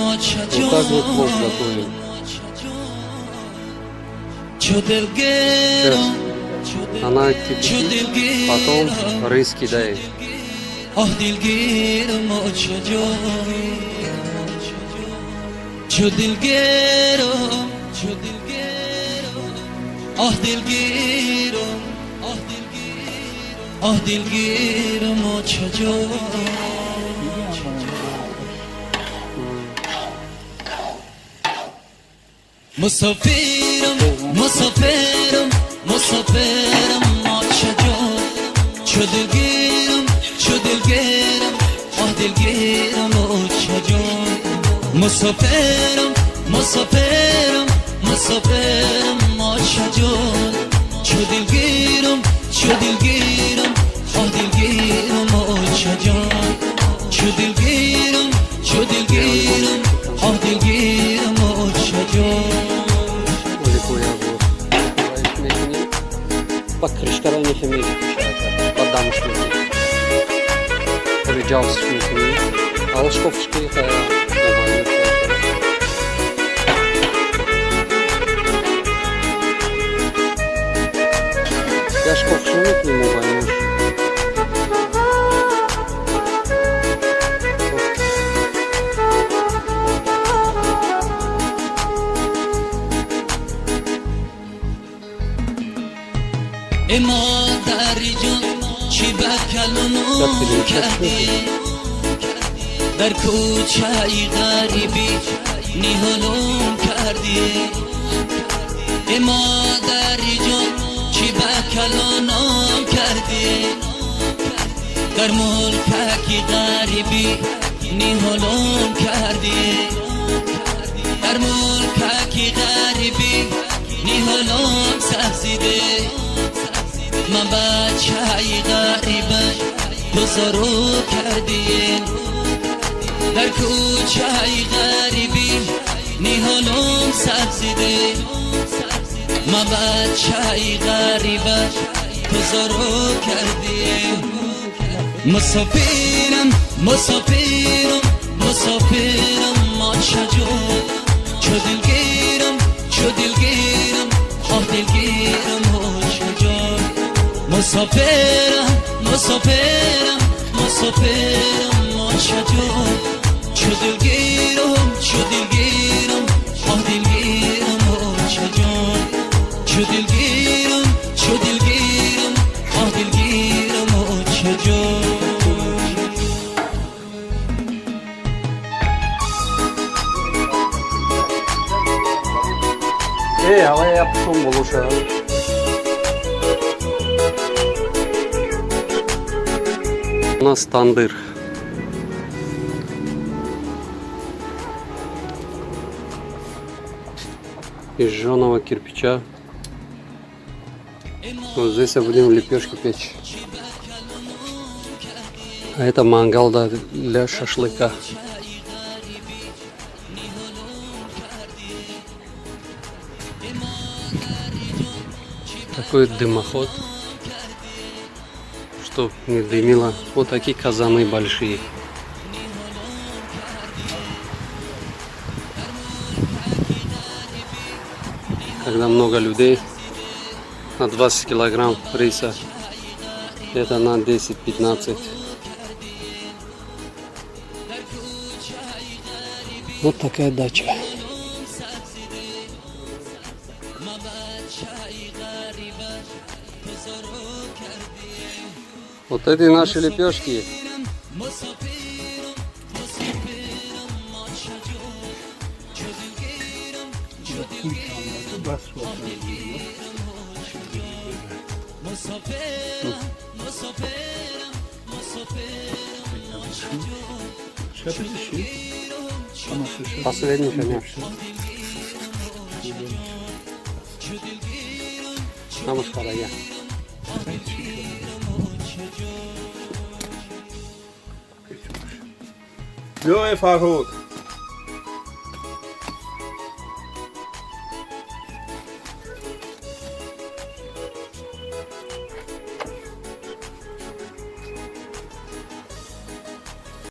Вот так вот плов готовим. Сейчас она кипятит, потом рис кидаем. آه دلگیرم چجان چو دلگیرم چو دلگیرم آه دلگیرم آه دلگیرم آه دلگیرم چجان. مسافرم مسافرم مسافرم چجان چو دلگیرم چو دلگیرم آه دلگیرم چجان. مسافرم مسافرم مسافرم چجان چو دلگیرم چو دلگیرم آه دلگیرم چجان چو دلگیرم چو دلگیرم آه دلگیرم چجان. Ба крышкара нехе мекушад, ба дамш мекунӣ, ҷавсш мекунӣ, аввал шкофшки. Я шкофш намекунӣ, мобайнош. ای مادر جان چی بکلونم کردی در کوچه غریبی نیهالم کردی. ای مادر جان چی بکلونم کردی در ملککی غریبی نیهالم کردی. در ملککی غریبی نیهالم سبزیده من بچه غریبم تو زارو کردیم. در کوچه غریبی نیهالم سبزیده من بچه غریبم تو زارو کردیم. مسافرم مسافرم مسافرم ما چجور چو دلگیرم چو دلگیرم آه دلگیرم چجور. مسافرم مسافرم مسافرم ما چجور چو دلگیرم چو دلگیرم آه دلگیرم چجور چو دلگیرم چو دلگیرم آه دلگیرم چجور. Э, ҳавая я пушом болоша. У нас тандыр. Из жженого кирпича. Вот здесь будем лепешки печь. А это мангал, да, для шашлыка. Такой дымоход, чтоб не дымило. Вот такие казаны большие. Когда много людей, на 20 килограмм риса, это на 10-15. Вот такая дача. Вот эти наши лепешки. Последний конечно. Намушкара я. Ё, Фарҳод.